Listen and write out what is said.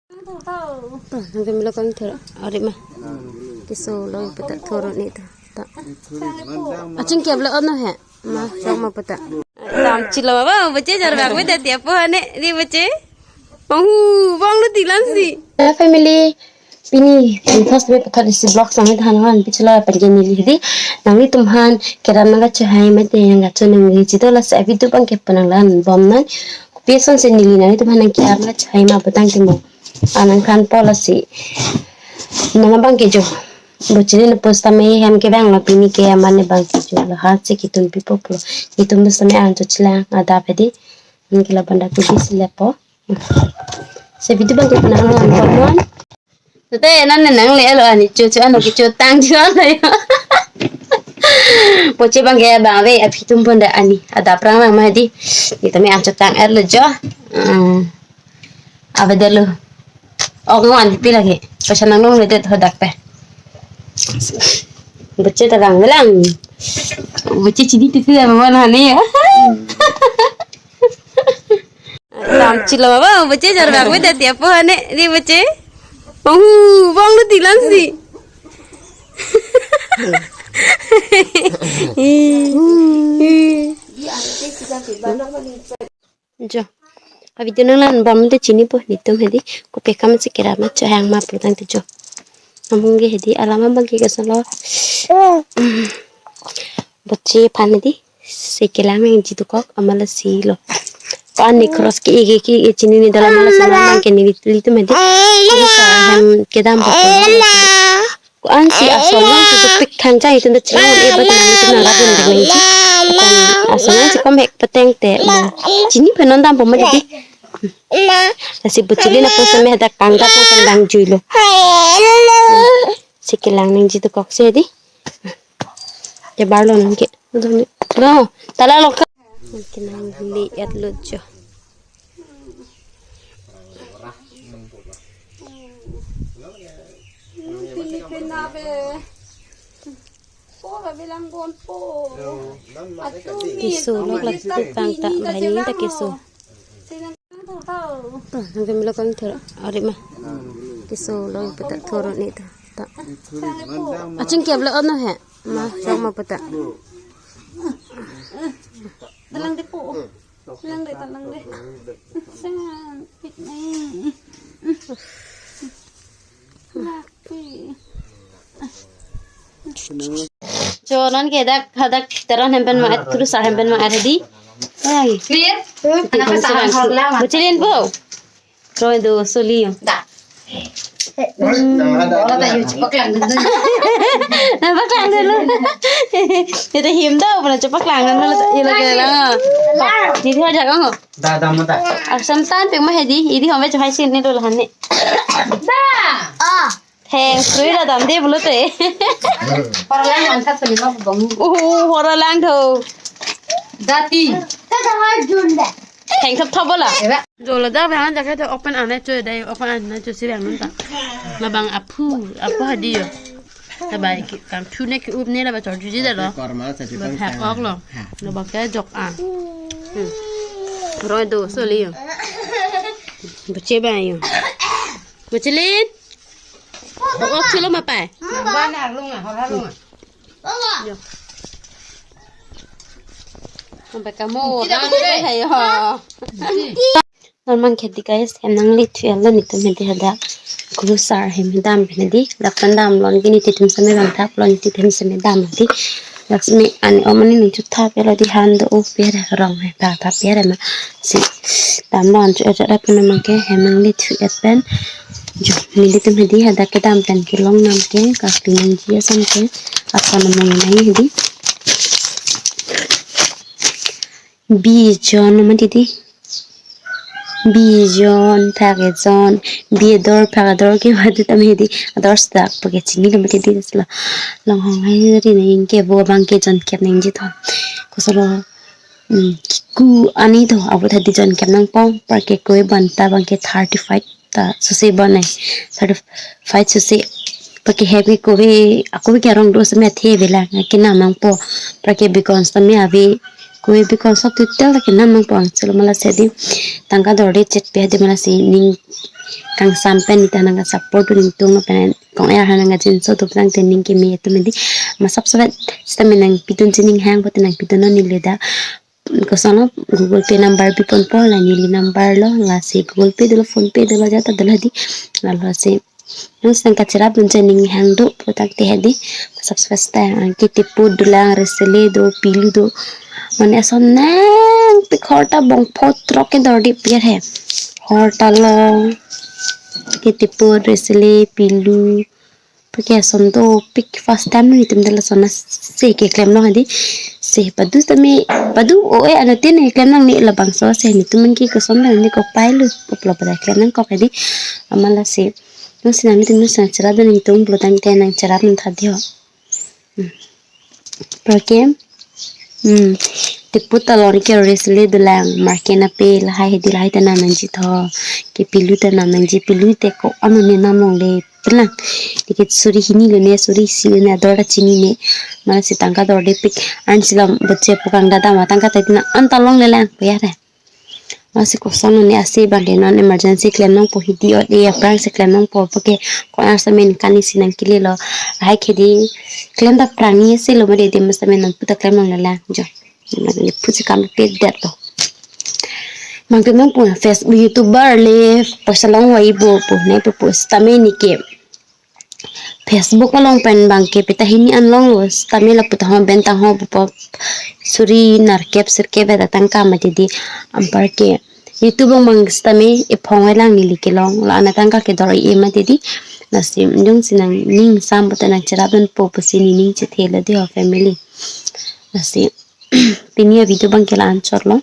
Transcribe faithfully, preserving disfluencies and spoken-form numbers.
Nang kami lo kang thero, ari ma. Keso lo peta thoro ni ta. Ta. Aching kep lo ono he. Ma, sok ma peta. Lam chilo ba, bache jar bak bete tiap po hane, di bache. Ohu, bang lo tilan si. Hello family. Pini, pini first day pathar isi vlog sang than han pichula panjani li di. Nanglitum han keram nang kachehai mate nang kachonung li chito lasi video bang ke panang lan bom nan. Kopi ason si neli nanglitum han nang keram nang kachehai ma petang timo. Anang khan po lasi. Nang bang ke jo. Buchili na post tame hem ke bang lo pini ke amane bang ke jo lo ha si kitum pipo pulo. Kitum post tame an cho chilang adap hedi. Nang ke la banda ke di si lepo. Si video bang ke panang lan bom nan. Tete nan nang le alo ani cho cho ano ke cho tang cho ano yo. Poche bang ke bang ave aphi tum pon da ani. Ada prang lang ma di. Ni tame an cho tang er lo jo. Hmm. Ave de lo. Ok ngan pi lagi. Pasa nang nong le det hodak pe. Bache ta bang lang. Bache chini titi da bang hani ya. Lam chilo ba, bache jar bak bete tiap po hane, di bache. Ohu, bang lo tilan si. Jo. A video nang lan bom te chini po, nitum hedi. Kopi kam si keram ma cho hang ma putang te jo. Amung ke hedi, alam abang ke keso lo. Bache aphan hedi. Si kelang nangji dokok amala si lo. Ko-an ni cross ke ege ke e chini ni dalam mala si mang ke neli tum hedi. Ko-an si hem kedam ba ko-an si asong lang si pik khang chai tum da chini e ba nang tum nang rabun dek nangji. Ko-an asong lang si pam hek peteng te mo. Chini phe non dam po ma di. Lasi buchili na post me hadak kangkat nang kandang jui lo. Si kelang nangji dokok si di. Ke bar lo nang ke. Lo, tala lo ka. Nang ke nang li et lo jo. Pilipin na be. Po ba bilang bon po. Atu mi. Keso lo la tu tang ta ba ni ta keso. Nang kami lo kang thero, ari ma. Keso lo peta thoro ni ta. Ta. Aching kep lo ono he. Ma, sok ma peta. Dalang de po. Dalang de, dalang de. Sang pit ni. Laki. Cho non ke dak hadak teron hempen ma et, kuru sa hempen ma et di. Ai. Clear? Anak sa han hor la ma. Buchilin po. Roi do soli. Da. Olo ta yu chepak lang dun. Na pak lang dulu. Ita him do, pernah chepak lang dun lo ila ke lang. Jadi aja kang. Da da mo da. Arsam tan pek ma hedi, idi home chehai sin ni dulu han ni. Da. Ah. Thanks, Rui la dam de bulu te. Hora lang man khat suli ma bong. Uhu, hora lang tho. Dati. Thanks up thap bola. Eba. Jola da bang jaga to open ane cho dai open ane cho si bang nun ta. La bang aphu, aphu hadi yo. Ta bai ki kam thu ne ki up ne la ba chor juji da lo. Korma sa Ba chitang hak tang. Ok lo. Ha. La bang ke jok an. Hmm. Roi do soli yo. Bache ba yo. Buchilin. Bok ok chilo ma pai. Nang ba na arlung a, hor arlung a. Sampai kamu Tidak orang boleh. Hai ho. Normal khedi guys, hem nangli thu et lo nitum hedi hadak. Kuru sar hem dam hedi. Dak pen dam lon kini titum seme bang thap lon titum seme dam hedi. Laksmi ani om ani ningchu thap et lo di han do o per rong he ta ta per ma. Si dam lon chu et et pen ma ke hem nangli thu et pen. Jo, nelitum hedi hadak kedam pen kelong nam ke, kapi nangji asam ke, athon amoi nai hedi. Bijon nama didi. Bijon, phak ejon, bi ador, phak ador ke hadi tam hedi. Ador sdak pake chini nama didi sila. Long hong hai ri nang ke bo bang ke jon kep nangji thon. Kosolo, mm, kiku ani tho, abo thadi jon kep nangpo, pake koi banta bang ke thirty five ta sose bonai. Thirty five sose. Pake heavy kove, akove ke arong do seme athe bela, ke nam nangpo. Pake bikons tame ave, Koi bi konsop titel ta kenam nangpo angchelo malasi di tangka dorde chetpe hadi malasi ning kangsam pen neta nangka support do ningtunglo pen kong er ha nangka jinso do plang te ning keme atum di ma subscribe sitame nangpidun chining hang pote nangpidun non neli ta. Kosonlo Google Pay number biponpo la neli number lo lasi Google Pay dolo PhonePe dolo jata dolo di. Lalo si nangsi nangkacherap dun chining hang do putang te hadi subscribe ta ang kitipu dolang resele do pilu do. Mane ason nangpik horta bongpho throk ke dorde pir he. Horta lo kitipu resele pilu. Pake ason dopik first time nelitum dala sona se keklem long hadi. Se padu tame padu o e ano tin keklem long ni labangso se nelitum ke koson long ni kopai lo koplo pada klem nangkok hadi. Amalasi nangsi nangtum nangsi nangcherap dun ningtung putang te nangcherap nang tha di ho. Hmm. Pake hmm. Tipu ta lor ke resele dolang marke na pe lahai hedi lahai ta nam nangji tho. Ke pilu ta nam nangji pilu te ko ano ne nam longle pelang. Dikit suri hini lo ne suri isi lo ne ador ta chinine. Malasi tangka dordepik an silam botche pukang dada ma tangka ta tina anta longlelang puyare. Malasi koson lo ne asi bang ke non emergency klem nangpo hidi ot e aphrang si klem nangpo pake ko ar samen kani si nangkele lo. Hai khedi klem ta prang ni si lo made de ma samen nangpu ta klem nanglelang jo. Nangphu si kam pe det lo. Mangke nangpu Facebook YouTuber le poisa longvai bo pu ne pu pu sitame neke Facebook along pen bang ke pita hini an longlo sitame lapu ta ho ben ta ho pupo suri nerkep sirkep ta tangka mati di. Anparke YouTube along bang sitame ephong elang neli kelong la ana tangka kedor e mati di. Lasi jongsi nangning sam pote nangcherap dunpo pusi nening chethe lo di ho family. Lasi pini avideo bang ke la-an chot lo.